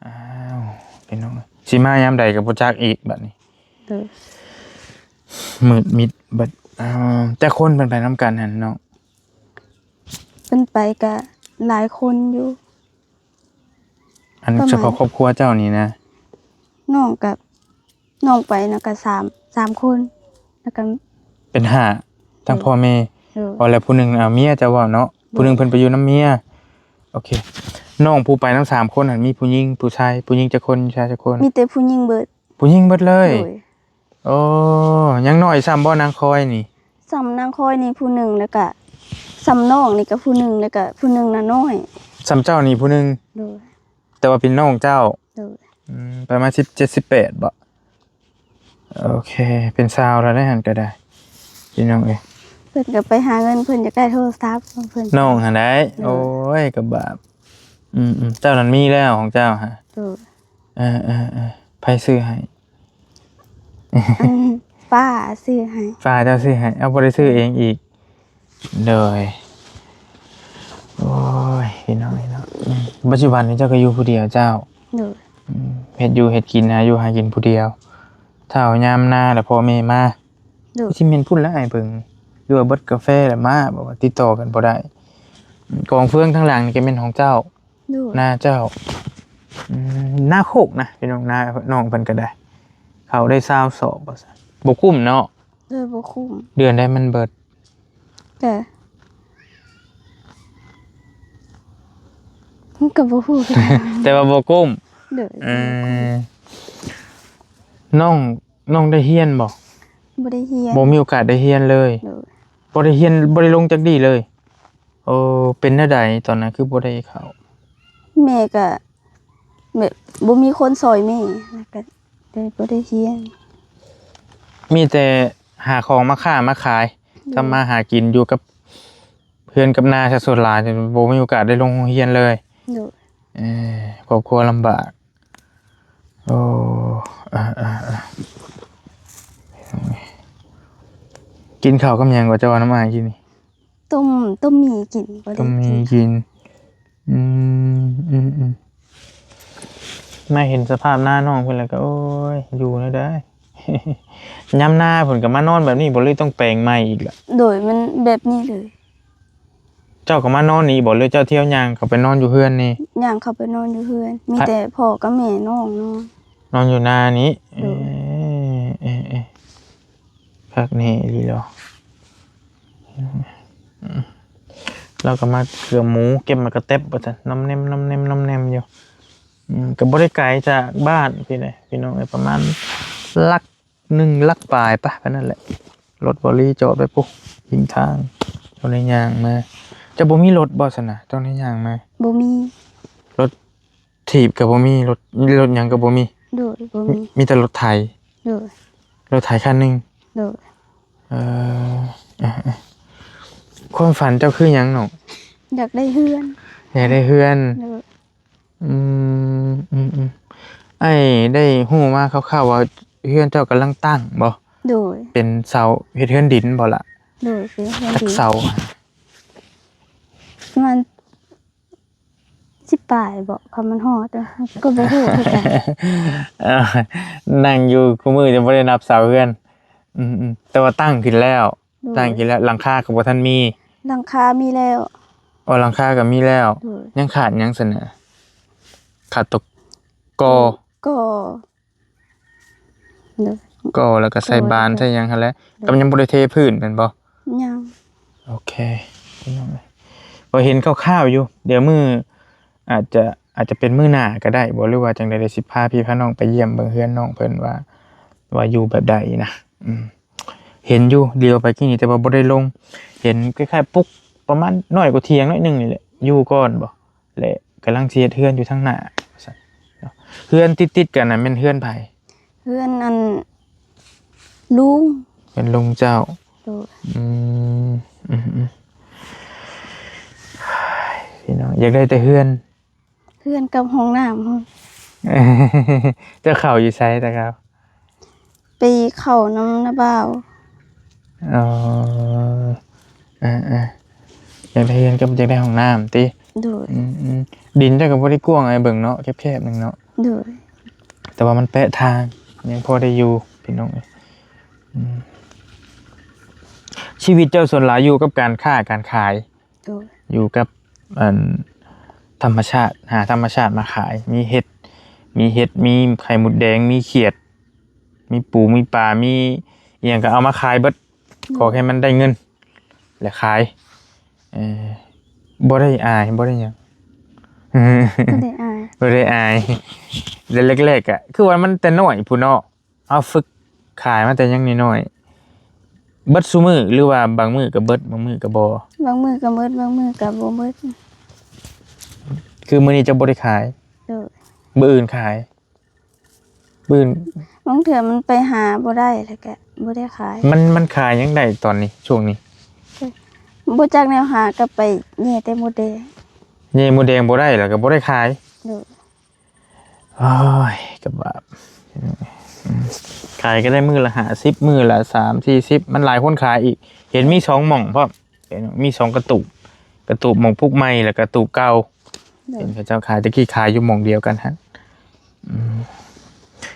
ອ້າວ ພີ່ນ້ອງ ຊິມາຍາມໃດກໍບໍ່ຈັກອີກບັດນີ້. ໂດຍ. ມືດມິດເບິດ. ອ້າວ ຈັກຄົນເພິ່ນໄປນຳກັນຫັ້ນນ້ອງ? ເພິ່ນໄປກະຫຼາຍຄົນຢູ່. ອັນ ປະມານ ສະເພາະຄອບຄົວເຈົ້ານີ້ນະ? ນ້ອງກັບ ນ້ອງໄປນຳກັນສາມ ສາມຄົນ ແລ້ວກໍ ເປັນຫ້າ ທັງ ໂດຍ ພໍ່ແມ່. ໂດຍ. ອໍ ແລ້ວຜູ້ໜຶ່ງ ເອົາເມຍເຈົ້າເວົ້າເນາະ. ໂດຍ. ຜູ້ໜຶ່ງເພິ່ນໄປຢູ່ນຳເມຍ. ໂອເຄ ນ້ອງຜູ້ໄປນຳສາມຄົນຫັ້ນ ມີຜູ້ຍິງຜູ້ຊາຍ? ຜູ້ຍິງຈັກຄົນ ຜູ້ຊາຍຈັກຄົນ? ມີແຕ່ຜູ້ຍິງເບິດ. ຜູ້ຍິງເບິດເລີຍ? ໂດຍ. ໂອ້ ຍັງນ້ອຍສ່ຳບໍ່ນາງຄອຍນີ້? ສ່ຳນາງຄອຍນີ້ຜູ້ໜຶ່ງ ແລ້ວກະສ່ຳນ້ອງນີ້ກໍຜູ້ໜຶ່ງ ແລ້ວກະຜູ້ໜຶ່ງນະນ້ອຍ. ສ່ຳເຈົ້ານີ້ຜູ້ໜຶ່ງ? ໂດຍ. ແຕ່ວ່າເປັນນ້ອງເຈົ້າ? ໂດຍ. ອືມ ປະມານສິບເຈັດ ສິບແປດບໍ? ໂອເຄ ເປັນຊາວແລ້ວໄດ໋ຫັ້ນກໍໄດ້ ພີ່ນ້ອງເອີຍ. ເພິ່ນກໍໄປຫາເງິນ ເພິ່ນຢາກໄດ້ໂທລະສັບຂອງເພິ່ນ. ນ້ອງຫັ້ນໄດ໋? ໂດຍ. ໂອ້ຍ ກໍບາບ. ອືມໆ ເຈົ້ານັ້ນມີແລ້ວຂອງເຈົ້າຫະ? ໂດຍ. ເອີໆໆ ໃຜຊື້ໃຫ້? ອັນ ປ້າຊື້ໃຫ້. ປ້າເຈົ້າຊື້ໃຫ້? ເອົາ ບໍ່ໄດ້ຊື້ເອງອີກ? ໂດຍ. ໂອ້ຍ ພີ່ນ້ອງເນາະ. ອືມ ປັດຈຸບັນນີ້ເຈົ້າກໍຢູ່ຜູ້ດຽວເຈົ້າ? ໂດຍ. ອືມ ເຮັດຢູ່ເຮັດກິນ ຫາຢູ່ຫາກິນຜູ້ດຽວ. ຖ້າຍາມນາແລ້ວພໍ່ແມ່ມາ? ໂດຍ. ຊິແມ່ນພຸ້ນແຫຼະອ້າຍເບິ່ງ ຫຼືວ່າເບິດກາແຟແລ້ວມາ ແບບວ່າຕິດຕໍ່ກັນບໍ່ໄດ້. ກອງເຟືອງທາງຫຼັງນີ້ກໍແມ່ນຂອງເຈົ້າ? ໂດຍ. ນາເຈົ້າ. ອືມ ນາໂຄກນະ ພີ່ນ້ອງ ນານ້ອງເພິ່ນກໍໄດ້ ເຂົ້າໄດ້ຊາວສອບວ່າຊັ້ນ. ບໍ່ກຸ້ມເນາະ? ໂດຍ ບໍ່ກຸ້ມ. ເດືອນໃດມັນເບິດ? ກະ ມັນກໍບໍ່ຮູ້ຄືກັນ. ແຕ່ວ່າບໍ່ກຸ້ມ. ໂດຍ. ເອີ ບໍ່ກຸ້ມ. ນ້ອງ ນ້ອງໄດ້ຮຽນບໍ່? ບໍ່ໄດ້ຮຽນ. ບໍ່ມີໂອກາດໄດ້ຮຽນເລີຍ? ໂດຍ. ບໍ່ໄດ້ຮຽນ ບໍ່ໄດ້ລົງຈັກດີ້ເລີຍ? ໂອ້ ເປັນແນວໃດຕອນນັ້ນຄືບໍ່ໄດ້ເຂົ້າ? ແມ່ກະແບບບໍ່ມີຄົນຊ່ອຍແມ່ ແລ້ວກະເລີຍບໍ່ໄດ້ຮຽນ. ມີແຕ່ຫາຂອງມາຄ້າມາຂາຍ ໂດຍ ທຳມາຫາກິນຢູ່ກັບເຮືອນກັບນາຊະສ່ວນຫຼາຍ ບໍ່ມີໂອກາດໄດ້ລົງໂຮງຮຽນເລີຍ. ໂດຍ. ເອີ ຄອບຄົວລຳບາກ. ໂອ້ ເອີໆໆ ກິນເຂົ້າກັບຫຍັງກໍເຈົ້າວ່ານຳອ້າຍກິນນີ້? ຕົ້ມ ຕົ້ມໝີ່ກິນ ບໍ່ໄດ້ກິນ ຕົ້ມໝີ່ກິນ. ອືມ ອືມໆ ມາເຫັນສະພາບນານ້ອງເພິ່ນແລ້ວກໍ ໂອ້ຍ ຢູ່ແນວໃດ? ຍາມນາເພິ່ນກໍມານອນແບບນີ້ບໍ່ ຫຼືຕ້ອງແປງໃໝ່ອີກລະ? ໂດຍ ມັນແບບນີ້ເລີຍ. ເຈົ້າກໍມານອນນີ້ບໍ່ ຫຼືເຈົ້າທ່ຽວຍ່າງເຂົ້າໄປນອນຢູ່ເຮືອນນີ້? ຍ່າງເຂົ້າໄປນອນຢູ່ເຮືອນ ມີ ໃຜ? ແຕ່ພໍ່ກັບແມ່ນ້ອງນອນ ນອນຢູ່ນານີ້. ໂດຍ. ເອີ ເອີ ເອີ ຄັກແນ່ອີ່ຫຼີເນາະ. ລາວກໍມາເກືອໝູ ເກັບໝາກກະແຕັບວ່າຊັ້ນ ນ້ອມແນມ ນ້ອມແນມ ນ້ອມແນມຢູ່. ອືມ ກໍບໍ່ໄດ້ໄກຈາກບ້ານພີ້ເດ້ ພີ່ນ້ອງເອີຍ ປະມານຫຼັກ ໜຶ່ງຫຼັກປາຍປະ ປານນັ້ນແຫຼະ. ລົດບໍລີຈອດໄວ້ປຸ້ນ ພິງທາງ ເຈົ້າໄດ້ຍ່າງມາ. ເຈົ້າບໍ່ມີລົດບໍ່ຊັ້ນນະ ຕ້ອງໄດ້ຍ່າງມາ? ບໍ່ມີ. ລົດຖີບກໍບໍ່ມີ ລົດ ລົດຫຍັງກໍບໍ່ມີ? ໂດຍ ບໍ່ມີ. ມີ ມີແຕ່ລົດໄຖ? ໂດຍ. ລົດໄຖຄັນໜຶ່ງ? ໂດຍ. ເອີ ເອີ ເອີ ຄວາມຝັນເຈົ້າຄືຫຍັງນ້ອງ? ຢາກໄດ້ເຮືອນ. ຢາກໄດ້ເຮືອນ. ໂດຍ. ອືມ ອືມ ອືມ ອ້າຍໄດ້ຮູ້ມາຄ່າວໆວ່າເຮືອນເຈົ້າກຳລັງຕັ້ງບໍ່? ໂດຍ. ເປັນເສົາ ເຮັດເຮືອນດິນບໍ່ລະ? ໂດຍ ເປັນເຮືອນດິນ. ຈັກເສົາ? ປະມານສິບປາຍບໍ ຄັນມັນຮອດ ກໍບໍ່ຮູ້ຄືກັນ. ເອີ ນັ່ງຢູ່ຄູ່ມື້ຈະບໍ່ໄດ້ນັບເສົາເຮືອນ. ອືມ ອືມ ແຕ່ວ່າຕັ້ງຂຶ້ນແລ້ວ. ໂດຍ. ຕັ້ງຢູ່ແລ້ວ ຫຼັງຄາກໍບໍ່ທັນມີ? ຫຼັງຄາມີແລ້ວ. ອໍ ຫຼັງຄາກໍມີແລ້ວ. ໂດຍ. ຍັງຂາດຫຍັງຊັ້ນນະ? ຂາດຕົວກໍ່. ກໍ່. ໂດຍ. ກໍ່ ແລ້ວກໍໃສ່ບານ ໂດຍ ໃສ່ຫຍັງຫັ້ນແຫຼະ. ໂດຍ. ກໍຍັງບໍ່ໄດ້ເທພື້ນແມ່ນບໍ່? ຍັງ. ໂອເຄ ພີ່ນ້ອງເອີຍ ພໍເຫັນຄ່າວໆຢູ່ ດຽວມື້ ອາດຈະ ອາດຈະເປັນມື້ໜ້າກໍໄດ້ບໍ ຫຼືວ່າຈັ່ງໃດ ດຽວຊິພາພີ່ພານ້ອງໄປຢ້ຽມເບິ່ງເຮືອນນ້ອງເພິ່ນວ່າ ວ່າຢູ່ແບບໃດນະ. ອືມ. ເຫັນຢູ່ ຫຼຽວໄປກີ້ນີ້ ແຕ່ວ່າບໍ່ໄດ້ລົງ ເຫັນຄ້າຍໆປຸກປະມານນ້ອຍກວ່າຖຽງໜ້ອຍໜຶ່ງນີ້ແຫຼະ ຢູ່ກ່ອນບໍ ແລະກຳລັງຊິເຮັດເຮືອນຢູ່ທາງໜ້າວ່າຊັ້ນເນາະ. ເຮືອນຕິດໆກັນນະແມ່ນເຮືອນໃຜ? ເຮືອນອັນລຸງ ເຮືອນລຸງເຈົ້າ. ໂດຍ. ອືມ ອືມ ອືມ ພີ່ນ້ອງ ຢາກໄດ້ແຕ່ເຮືອນ ເຮືອນກັບຫ້ອງນ້ຳ. ເຈົ້າເຂົ້າຢູ່ໃສແຕ່ເກົ່າ? ໄປເຂົ້ານຳນ້າບ່າວ. ອໍ ເອີໆ ຢາກໄດ້ເຮືອນກັບຢາກໄດ້ຫ້ອງນ້ຳຕິ? ໂດຍ. ອືມໆ ດິນເຈົ້າກໍບໍ່ໄດ້ກວ້າງໃຫ້ເບິ່ງເນາະ ແຄບໆໜຶ່ງເນາະ. ໂດຍ. ແຕ່ວ່າມັນແປະທາງ ຍັງພໍໄດ້ຢູ່ ພີ່ນ້ອງເອີຍ. ອືມ ຊີວິດເຈົ້າສ່ວນຫຼາຍຢູ່ກັບການຄ້າການຂາຍ? ໂດຍ. ຢູ່ກັບ ອັນ ທຳມະຊາດ ຫາທຳມະຊາດມາຂາຍ ມີເຫັດ ມີເຫັດ ມີໄຂ່ມົດແດງ ມີຂຽດ ມີປູ ມີປາ ມີອີ່ຫຍັງກໍເອົາມາຂາຍເບິດ. ໂດຍ. ຂໍແຄ່ມັນໄດ້ເງິນ ແລະຂາຍ. ເອີ ບໍ່ໄດ້ອາຍ ບໍ່ໄດ້ຫຍັງ. ບໍ່ໄດ້ອາຍ ບໍ່ໄດ້ອາຍ. ແລະແລກໆ ກໍຄືວ່າມັນແຕ່ນ້ອຍພຸ້ນເນາະ ເຮົາຝຶກຂາຍມາແຕ່ຍັງນ້ອຍໆ ເບິດຊຸມື້ ຫຼືວ່າບາງມື້ກໍເບິດ ບາງມື້ກໍບໍ່? ບາງມື້ກໍເບິດ ບາງມື້ກໍບໍ່ເບິດ. ຄືມື້ນີ້ເຈົ້າບໍ່ໄດ້ຂາຍ? ໂດຍ. ມື້ອື່ນຂາຍ? ມື້ອື່ນ ບາງເທື່ອມັນໄປຫາບໍ່ໄດ້ ແລ້ວກໍບໍ່ໄດ້ຂາຍ. ມັນ ມັນຂາຍຫຍັງໄດ້ຕອນນີ້ ຊ່ວງນີ້? ບໍ່ຈັກແນວຫາ ກໍໄປແຍ່ແຕ່ມົດແດງ. ແຍ່ມົດແດງບໍ່ໄດ້ ແລ້ວກໍບໍ່ໄດ້ຂາຍ? ໂດຍ. ໂອ້ຍ ກໍບາບ ຂາຍກໍໄດ້ມື້ລະຫ້າສິບ ມື້ລະສາມສີ່ສິບ ມັນຫຼາຍຄົນຂາຍອີກ. ເຫັນມີສອງໝ່ອງພ້ອມ ເຫັນມີສອງກະຕູບ ກະຕູບໝ່ອງປຸກໃໝ່ ແລ້ວກະຕູບເກົ່າ. ໂດຍ. ເຫັນເຂົາເຈົ້າຂາຍ ແຕ່ກີ້ຂາຍຢູ່ໝ່ອງດຽວກັນຫັ້ນ. ອືມ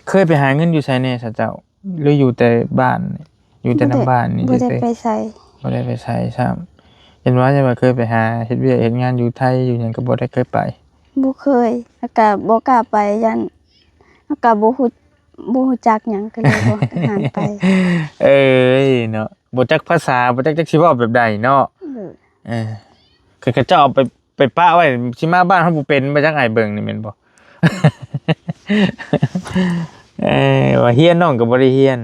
ເຄີຍໄປຫາເງິນຢູ່ໃສແດ່ຊະເຈົ້າ? ຫຼືຢູ່ແຕ່ບ້ານ ຢູ່ແຕ່ນຳບ້ານນີ້? ບໍ່ໄດ້ ບໍ່ໄດ້ໄປໃສ ບໍ່ໄດ້ໄປໃສຊ້ຳ. ເຫັນວ່າ ເຫັນວ່າເຄີຍໄປຫາເຮັດວຽກເຮັດງານຢູ່ໄທຢູ່ຫຍັງກໍບໍ່ໄດ້ເຄີຍໄປ? ບໍ່ເຄີຍ ແລ້ວກໍບໍ່ກ້າໄປ ຢ້ານ ແລ້ວກໍບໍ່ຮູ້ ບໍ່ຮູ້ຈັກຫຍັງ ກໍເລີຍບໍ່ຫາໄປ. ເອີຍເນາະ ບໍ່ຈັກພາສາ ບໍ່ຈັກ ຈັກຊິເວົ້າແບບໃດເນາະ. ເອີ ເອີ ຄັນເຂົາເຈົ້າເອົາໄປ ໄປປະໄວ້ ຊິມາບ້ານເຮົາບໍ່ເປັນ ບໍ່ຈັກອ້າຍເບິ່ງນີ້ແມ່ນບໍ່? ເອີ ວ່າຮຽນ ນ້ອງກໍບໍ່ໄດ້ຮຽນ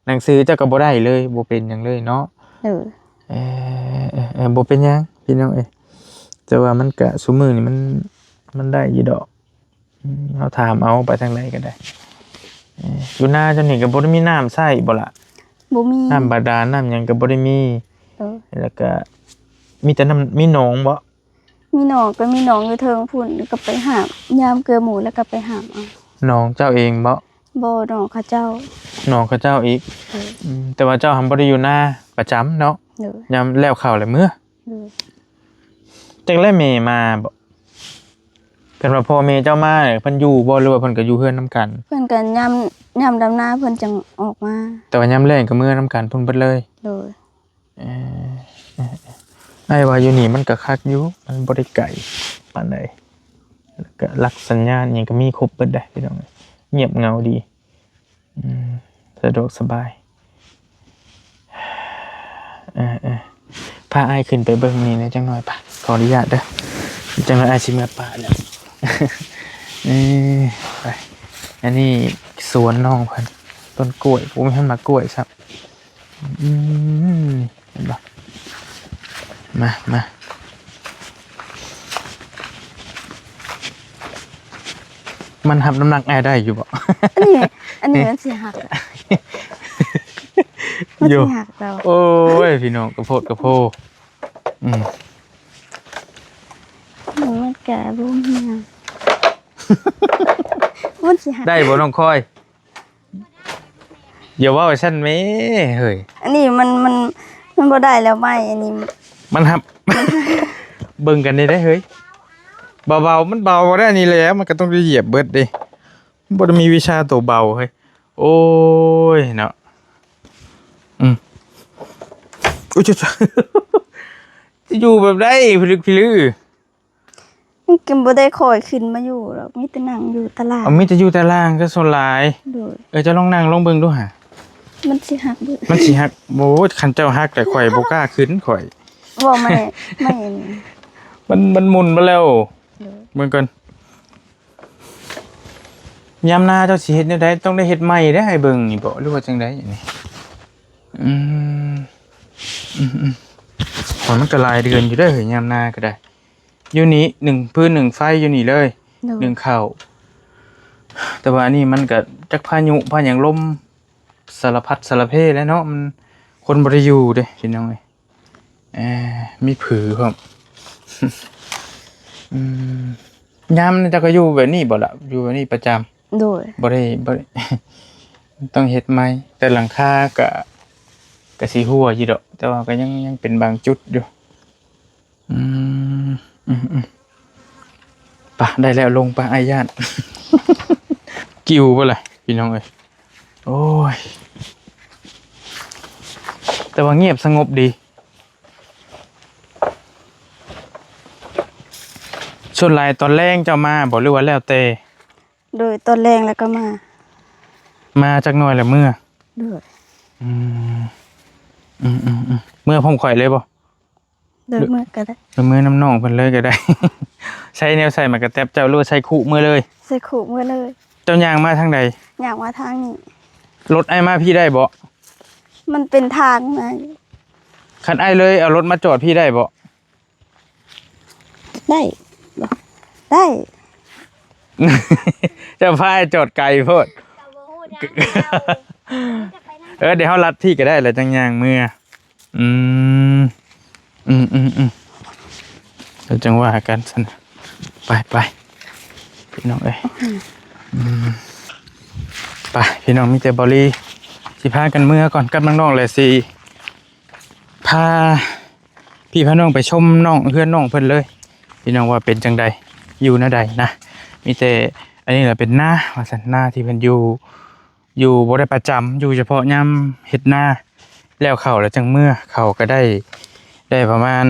ໜັງສືເຈົ້າກໍບໍ່ໄດ້ເລີຍ ບໍ່ເປັນຫຍັງເລີຍເນາະ. ເອີ ເອີ ເອີ ບໍ່ເປັນຫຍັງພີ່ນ້ອງເອີຍ ແຕ່ວ່າມັນກະ ຊຸມື້ນີ້ມັນ ມັນໄດ້ຢູ່ດອກ. ອືມ ເຮົາຖາມເອົາໄປທາງໃດກໍໄດ້. ເອີ ຢູ່ນາເຈົ້ານີ້ກໍບໍ່ໄດ້ມີນ້ຳໃຊ້ບໍ່ລະ? ບໍ່ມີ ນ້ຳບາດານ ນ້ຳຫຍັງກໍບໍ່ໄດ້ມີ. ເອີ ແລ້ວກໍມີແຕ່ນ້ຳ ມີໜອງບໍ່? ມີໜອງ ກໍມີໜອງຢູ່ເທິງພຸ້ນ ກໍໄປຫາບ ຍາມເກືອໝູດ ແລ້ວກໍໄປຫາບເອົາ. ໜອງເຈົ້າເອງບໍ່? ບໍ່ ໜອງເຂົາເຈົ້າ. ໜອງເຂົາເຈົ້າອີກ. ໂດຍ. ອືມ ແຕ່ວ່າເຈົ້າຫັ້ນບໍ່ໄດ້ຢູ່ນາປະຈຳເນາະ? ໂດຍ. ຍາມແລ້ວເຂົ້າແລ້ວເມືອ? ໂດຍ. ຈັກແລະແມ່ມາບໍ່? ຄັນວ່າພໍ່ແມ່ເຈົ້າມາ ເພິ່ນຢູ່ບໍ່ ຫຼືວ່າເພິ່ນກໍຢູ່ເຮືອນນຳກັນ? ເພິ່ນກໍຍາມ ຍາມດຳນາເພິ່ນຈັ່ງອອກມາ. ແຕ່ວ່າຍາມແລ້ງກໍເມືອນຳກັນພຸ້ນເບິດເລີຍ? ໂດຍ. ເອີ ເອີ ເອີ ອ້າຍວ່າຢູ່ນີ້ມັນກໍຄັກຢູ່ ມັນບໍ່ໄດ້ໄກປານໃດ ແລ້ວກໍຫຼັກສັນຍານຫຍັງກໍມີຄົບເບິດເດ້ພີ່ນ້ອງ ງຽບເຫງົາດີ. ອືມ ສະດວກສະບາຍ. ເອີ ເອີ ພາອ້າຍຂຶ້ນໄປເບິ່ງນີ້ແດ່ຈັກໜ້ອຍປະ ຂໍອະນຸຍາດເດີ ຈັກໜ້ອຍອ້າຍຊິເມືອປະແລ້ວ. ເອີ ໄປ ອັນນີ້ສວນນ້ອງເພິ່ນ ຕົ້ນກ້ວຍ ໂອ້ ມີທັງໝາກກ້ວຍຊ້ຳ. ອືມ ເຫັນບໍ່? ມາ ມາ ມັນຮັບນ້ຳໜັກອ້າຍໄດ້ຢູ່ບໍ່? ອັນນີ້ ອັນນີ້ມັນຊິຫັກ ມັນຊິຫັກແລ້ວ. ໂອ້ຍ ພີ່ນ້ອງ ກະໂພດກະໂພ. ອືມ ມັນກະບໍ່ມີຫຍັງ ມັນຊິຫັກ ໄດ້ບໍ່ນ້ອງຄອຍ? ຢ່າເວົ້າຊັ້ນແມ້ເຮີ້ຍ ອັນນີ້ມັນ ມັນ ມັນບໍ່ໄດ້ແລ້ວໄມ້ອັນນີ້ ມັນຫັບ ເບິ່ງກັນນີ້ໄດ໋ເຮີ້ຍ ເບົາໆ ມັນເບົາບໍ່ໄດ້ ອັນນີ້ແຫຼະ ມັນກໍຕ້ອງໄດ້ຢຽບເບິດເດ້ ມັນບໍ່ໄດ້ມີວິຊາໂຕເບົາເຮີ້ຍ ໂອ້ຍເນາະ. ອືມ ໂອ້ຍ ຈະ ຈະຢູ່ແບບໃດ ພິລຶກພິລື? ມັນກໍບໍ່ໄດ້ຄ່ອຍຂຶ້ນມາຢູ່ດອກ ມີແຕ່ນັ່ງຢູ່ຕາລ່າງ. ເອົາ ມີແຕ່ຢູ່ຕາລ່າງຊະສ່ວນຫຼາຍ. ໂດຍ. ເອີ ເຈົ້າລອງນັ່ງລົງເບິ່ງດູຫາ ມັນຊິຫັກເບິດ ມັນຊິຫັກ. ໂອ້ຍ ຄັນເຈົ້າຫັກແລ້ວຂ້ອຍບໍ່ກ້າຂຶ້ນຂ້ອຍ ເວົ້າໃໝ່ ໃໝ່ ມັນ ມັນໝຸ່ນມາແລ້ວ. ໂດຍ. ເບິ່ງກ່ອນ ຍາມໜ້າເຈົ້າຊິເຮັດແນວໃດ? ຕ້ອງໄດ້ເຮັດໃໝ່ເດ້ ໃຫ້ເບິ່ງນີ້ບໍ ຫຼືວ່າຈັ່ງໃດນີ້? ອືມ ມັນກໍຫຼາຍເດືອນຢູ່ເດີ ຍາມນາກໍໄດ້ ຢູ່ນີ້ໜຶ້ງຟືນໜຶ້ງໄຟຢູ່ນີ້ເລີຍ ໂດຍ ໜຶ້ງເຂົ້າ ແຕ່ວ່າອັນນີ້ມັນກໍຈັກພາຍຸພາຫຍັງ ລົມສາລະພັດສາລະເພແຫຼະເນາະ ມັນ ຄົນບໍ່ໄດ້ຢູ່ເດ້ພີ່ນ້ອງເອີຍ ເອີ ມີຜືພ້ອມ ອືມ ຍາມນີ້ເຈົ້າກໍຢູ່ແບບນີ້ບໍ່ລະ ຢູ່ແບບນີ້ປະຈຳ? ໂດຍ ບໍ່ໄດ້ ບໍ່ໄດ້ ຕ້ອງເຮັດໃໝ່ ແຕ່ຫຼັງຄາກະ ກະຊິຮົ່ວຢູ່ດອກ ແຕ່ວ່າກໍຍັງ ຍັງເປັນບາງຈຸດຢູ່ ອືມ ອືມ ອືມ ໄປ ໄດ້ແລ້ວ ລົງໄປ ອ້າຍຢ້ານ ກິວບໍ່ລະ ພີ່ນ້ອງເອີຍ ໂອ້ຍ ແຕ່ວ່າງຽບສະຫງົບດີ. ສ່ວນຫຼາຍຕອນແລງເຈົ້າມາບໍ່ ຫຼືວ່າແລ້ວແຕ່? ໂດຍ ຕອນແລງແລ້ວກໍມາ ມາຈັກໜ່ອຍແລ້ວເມືອ? ໂດຍ ອືມ ອືມໆໆ ເມືອພ້ອມຂ້ອຍເລີຍບໍ່? ໂດຍ ເມືອກໍໄດ້ ເມືອນຳນ້ອງເພິ່ນເລີຍກໍໄດ້ ໃສ່ແນວໃສ່ໝາກກະແຕັບເຈົ້າ ຫຼືວ່າໃສ່ຄຸເມືອເລີຍ? ໃສ່ຄຸເມືອເລີຍ ເຈົ້າຍ່າງມາທາງໃດ? ຍ່າງມາທາງນີ້ ລົດອ້າຍມາພີ້ໄດ້ບໍ່? ມັນເປັນທາງນະ ຄັນອ້າຍເລີຍເອົາລົດມາຈອດພີ້ໄດ້ບໍ່? ໄດ້ ໄດ້ ເຈົ້າພາຈອດໄກໂພດ ເອີ ດຽວເຮົາລັດພີ້ກໍໄດ້ ແລ້ວຈັ່ງຍ່າງເມືອ ອືມ ອືມໆໆ ແລ້ວຈັ່ງວ່າກັນຊັ້ນ ໄປໆ ພີ່ນ້ອງເອີຍ ອືມ ໄປ ພີ່ນ້ອງ ມີແຕ່ບໍ່ລີຊິພາກັນເມືອກ່ອນກັບນ້ອງໆ ແລະຊິ ພາພີ່ພານ້ອງໄປຊົມນ້ອງ ເຮືອນນ້ອງເພິ່ນເລີຍ ພີ່ນ້ອງວ່າເປັນຈັ່ງໃດ ຢູ່ແນວໃດນະ ມີແຕ່ອັນນີ້ລະເປັນນາ ວ່າຊັ້ນ ນາທີ່ເພິ່ນຢູ່ ຢູ່ບໍ່ໄດ້ປະຈຳ ຢູ່ສະເພາະຍາມເຮັດນາ ແລ້ວເຂົ້າແລ້ວຈັ່ງເມືອ ເຂົ້າກໍໄດ້ ໄດ້ປະມານ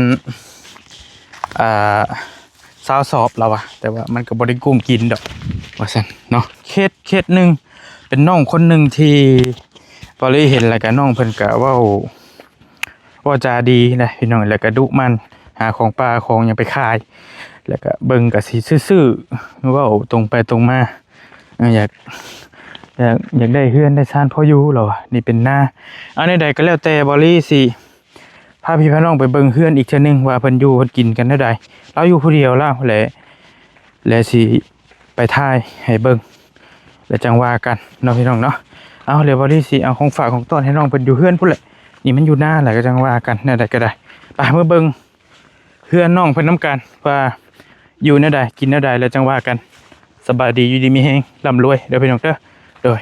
ອ່າ ຊາວສອບລາວວ່າ ແຕ່ວ່າມັນກໍບໍ່ໄດ້ກຸ້ມກິນດອກ ວ່າຊັ້ນເນາະ ເຂດ ເຂດໜຶ່ງ ເປັນນ້ອງຄົນໜຶ່ງທີ່ບໍ່ໄດ້ເຫັນ ແລ້ວກໍນ້ອງເພິ່ນກໍເວົ້າ ເວົ້າຈາດີນະພີ່ນ້ອງ ແລ້ວກໍດຸໝັ່ນ ຫາຂອງປ່າຂອງຫຍັງໄປຂາຍ ແລ້ວກໍເບິ່ງກໍຊິຊື່ໆ ເວົ້າຕົງໄປຕົງມາ ເອີ ຢາກ ຢາກ ຢາກໄດ້ເຮືອນໄດ້ຊານພໍຢູ່ ລາວວ່າ ນີ້ເປັນນາ ເອົາແນວໃດກໍແລ້ວແຕ່ ບໍ່ລີຊິ ພາພີ່ພານ້ອງໄປເບິ່ງເຮືອນອີກເທື່ອໜຶ່ງວ່າເພິ່ນຢູ່ເພິ່ນກິນກັນແນວໃດ ລາວຢູ່ຜູ້ດຽວລາວແຫຼະ ແລະຊິໄປຖ່າຍໃຫ້ເບິ່ງ ແລ້ວຈັ່ງວ່າກັນເນາະພີ່ນ້ອງເນາະ ເອົາ ແລ້ວບໍ່ລີຊິເອົາຂອງຝາກຂອງຕ້ອນໃຫ້ນ້ອງເພິ່ນຢູ່ເຮືອນພຸ້ນແຫຼະ ນີ້ມັນຢູ່ນາແຫຼະ ກໍຈັ່ງວ່າກັນ ແນວໃດກໍໄດ້ ໄປ ເມືອເບິ່ງເຮືອນນ້ອງເພິ່ນນຳກັນວ່າຢູ່ແນວໃດ ກິນແນວໃດ ແລ້ວຈັ່ງວ່າກັນ ສະບາຍດີ ຢູ່ດີມີແຮງ ລ່ຳລວຍເດີພີ່ນ້ອງເດີ ໂດຍ.